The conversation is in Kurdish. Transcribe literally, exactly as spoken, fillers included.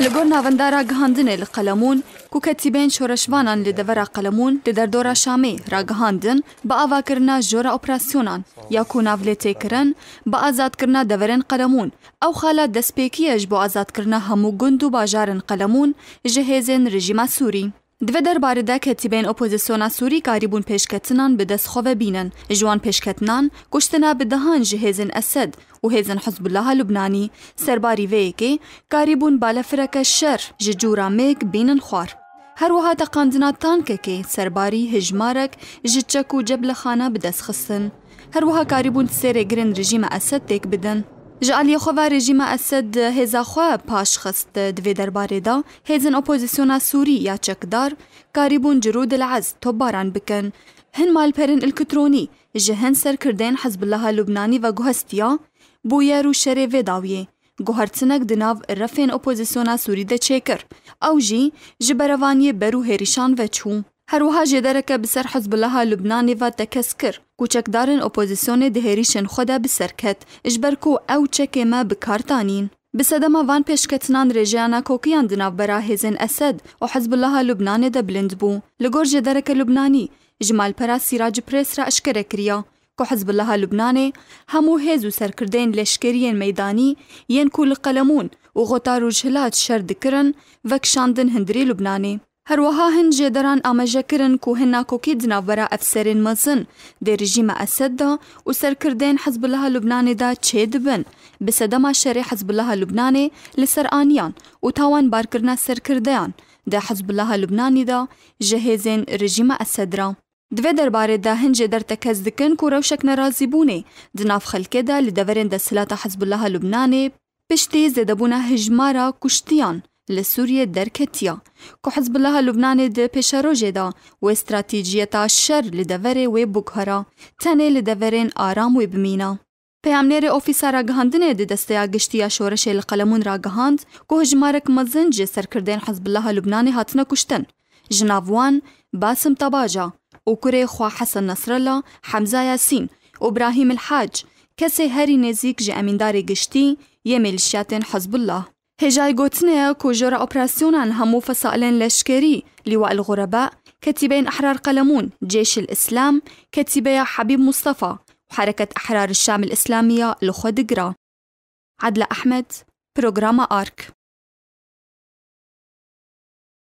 Li gor navenda ragihandinê li Qelemûn, ku ketîbên şoreşvanan li devera Qelemûn li derdora Şamê ragihandin, bi avakirina jora operasyonan ya ku nav lê tê kirin, bi azadkirina deverên Qelemûn, ew xala destpêkî ye ji bo azadkirina hemû gund û bajarên Qelemûn ji hêzên rejîma Sûrî. Di vê derbarê de ketîbên opozisyona Sûrî karîbûn pêşketinan bi dest xwe ve bînin. Ji wan pêşketinan, kuştina bi dehan ji hêzên Esed û hêzên Hizbullaha Lubnanî. Serbarî vê yekê, karîbûn balefireke şer ji cûra mêk bînin xwar. Her wiha teqandina tankekê serbarî hejmarek ji çek û ceblexana bi dest xistin. Her wiha karîbûn sêrê girin rejîma Esed têk bidin. Ji aliyê xwe ve rejîma Esed hêza xwe paş xist. Di vê derbarê de hêzên opozisyona Sûrî ya çekdar karîbûn cirûd li ez topbaran bikin. Hin malperên ilkitronî ji hin serkirdeyên Hizbullaha Lubnanî ve guhestiya bûyer û şerê vê dawiyê. Guhertinek di nav refên opozisyona Sûrî de çêkir. Ew jî ji berevaniyê ber û hêrişan ve çû. Her wiha jêdereke bi ser Hizbullaha Lubnanê ve tekez kir ku çekdarên opozisyonê di hêrişên xwe de bi ser ket, ji ber ku ew çekê me bi kar tanîn. Bi sedema van pêşketinan rêjeya nakokiyan di navbera hêzên Esed û Hizbullaha Lubnanê de bilind bû. Li gor jêdereke Lubnanî, ji malpera Sirac Press re eşkere kiriya ku Hizbullaha Lubnanê hemû hêz û serkirdeyên leşkeriyên meydanî yên ku li Qelemûn û Xota Rojhilat şer dikirin, vekişandin hundirê Lubnanê. Her wiha hin jêderan amaje kirin ku hin nakokî di navbera efserên mezin dê rejîma Esed de û serkirdeyên Hizbullaha Lubnanê de çêdibin, bi sedema şerê Hizbullaha Lubnanê li ser aniyan û tawanbarkirina serkirdeyan di Hizbullaha Lubnanê de ji hêzên rejîma Esed re. Di vê derbarê de hin jêder tekez dikin ku rewşek nerazîbûnê di nav xelkê de li deverên desthilata Hizbullaha Lubnanê piştî zêdebûna hejmara kuştiyan li Sûriyê derketiya, ku Hizbullaha Lubnanê di pêşerojê de wê stratejiyeta şer li deverê wê biguhera, tenê li deverên aram wê bimîna. Peyamnêrê Ofîsa Ragihandinê di Desteya Giştî ya Şoreşê li Qelemûn ragihand ku hejmarek mezin ji serkirdeyên Hizbullaha Lubnanê hatine kuştin. Ji nav wan Basim Tabaca û kurê xwe Hesen Nasrallah, Hemza Yasîn û Brahîm El Hac, kesê herî nêzîk ji emîndarê giştî yê mêlîşiyatên Hizbullah. Hêjayî gotinê ye ku jora operasyonan hemû fesalên leşkerî, Lîwa El Xureba, Ketîbeyên Ehrar Qelemûn, Cêş El Îslam, Ketîbeya Habîb Mustafa û Hereket Ehrar Şam El Îslamiya li xwe digira. Adile Ehmed, Programa Ark.